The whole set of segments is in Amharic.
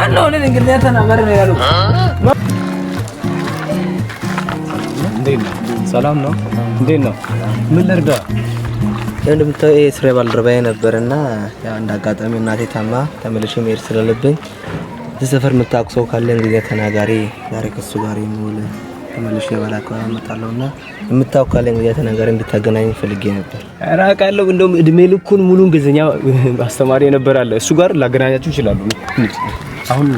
ማን ነው እኔን እንግሊዝኛ ተናጋሪ ነው ያለው? እንዴት ነው? ሰላም ነው? እንዴት ነው? ምን ልርዳ? እንደምታየው የስራ ባልደረባዬ ነበርና ያው እንደ አጋጣሚ እናቴ ታማ ተመልሼ መሄድ ስላለብኝ እዚህ ሰፈር የምታውቁ ሰው ካለ እንግሊዝኛ ተናጋሪ ዛሬ ከሱ ጋር የሚውል፣ ተመልሼ በላ አካባቢ እመጣለሁ እና የምታውቁ ካለ እንግሊዝኛ ተናጋሪ እንድታገናኝ ፈልጌ ነበር። ኧረ አውቃለሁ። እንደውም እድሜ ልኩን ሙሉ እንግሊዝኛ አስተማሪ የነበረ አለ። እሱ ጋር ላገናኛችሁ ይችላሉ። አሁን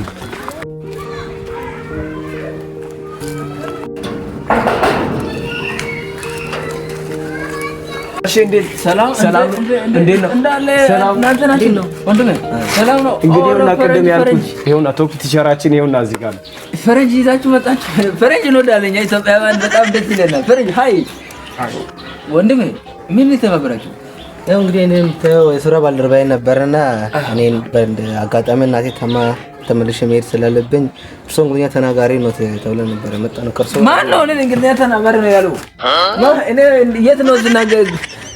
እሺ፣ እንዴት ሰላም። ሰላም፣ እንዴት ነው? እንዳለ ሰላም። እናንተ ናችሁ ነው ወንድሜ? ሰላም ነው። እንግዲህ ይኸውና ኦ፣ ቅድም ፈረንጅ፣ ያልኩት ፈረንጅ። ይኸውና top teacher ኣችን ይኸውና እዚህ ጋር ነው። ፈረንጅ ይዛችሁ መጣችሁ። ፈረንጅ እንወዳለን እኛ ኢትዮጵያውያን፣ በጣም ደስ ይለናል። ፈረንጅ hi ወንድሜ፣ ምን ተባበራችሁ? ያው እንግዲህ እኔ የምታየው የስራ ባልደረባዬ ነበርና እኔን በእንደ አጋጣሚ እናቴ ታማ ተመልሼ መሄድ ስላለብኝ እርስዎ እንግሊዝኛ ተናጋሪ ነው ተብለን ነበር የመጣነው ከእርስዎ። ማን ነው እኔን እንግሊዝኛ ተናጋሪ ነው ያለው? እኔ የት ነው ዝናገር?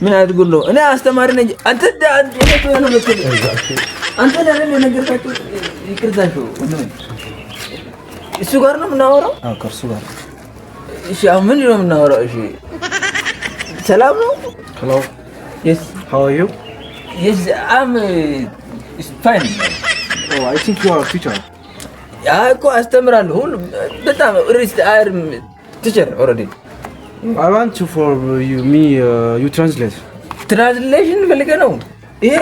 ምን አይነት ጉድ ነው? እኔ አስተማሪ ነኝ። አንተ አንተ ነው መሰለኝ። አንተ ለኔ የነገርካቸው። ይቅርታችሁ ወንድሜ፣ እሱ ጋር ነው የምናወራው? አዎ፣ ከእርሱ ጋር። እሺ፣ አሁን ምንድን ነው የምናወራው? እሺ፣ ሰላም ነው? Hello. Yes. How are you? Yes, I'm fine. Oh, I think you are a teacher. Yeah እኮ አስተምራለሁ። ሁሉ በጣም ሪስት I'm teacher already. I want to for you me you translate. Translation ፈልገህ ነው? ይሄ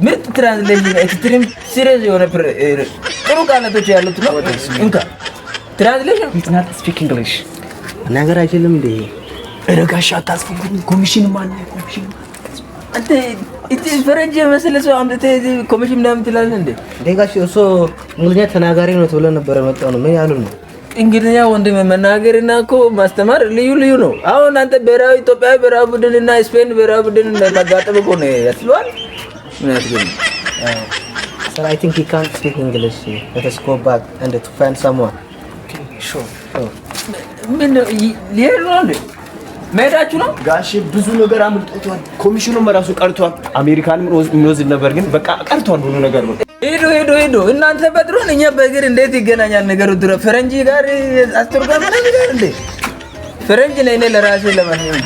ምርጥ translation፣ extreme serious የሆነ ጥሩ ቃላቶች ያሉት ነው። እንካ translation። He's not speak English. መናገር አይችልም እንዴ? ኧረ ጋሻ አታስፈጉኝ። ኮሚሽን ማን ኮሚሽን? አንተ እቲ ፈረንጅ የመሰለ ሰው አምጥተህ እዚህ ኮሚሽን ምናምን ትላለህ እንዴ? እንዴ ጋሽ፣ እርስዎ እንግሊዝኛ ተናጋሪ ነው ተብለን ነበር የመጣነው። ምን ያሉ ነው? እንግሊዝኛ ወንድም መናገርና እኮ ማስተማር ልዩ ልዩ ነው። አሁን አንተ ብሔራዊ ኢትዮጵያዊ ብሔራዊ ቡድን እና ስፔን ብሔራዊ ቡድን መጋጠም እኮ ነው ያስለዋል። ምን ያስገኝ? Sir, I think he can't speak English. Let us go back and to find someone. Sure. ምን ሊሄዱ ነው እንዴ? መሄዳችሁ ነው? ጋሼ ብዙ ነገር አምልጦቷል። ኮሚሽኑም ራሱ ቀርቷል። አሜሪካንም የሚወስድ ነበር ግን በቃ ቀርቷል ሁሉ ነገር ነው። ሄዱ ሄዱ ሄዱ። እናንተ በድሮን እኛ በእግር እንዴት ይገናኛል ነገሩ? ድሮ ፈረንጂ ጋር አስተርጓሚ ምናምን ጋር እንዴ? ፈረንጅ ነኝ እኔ ለራሴ ለማንኛውም።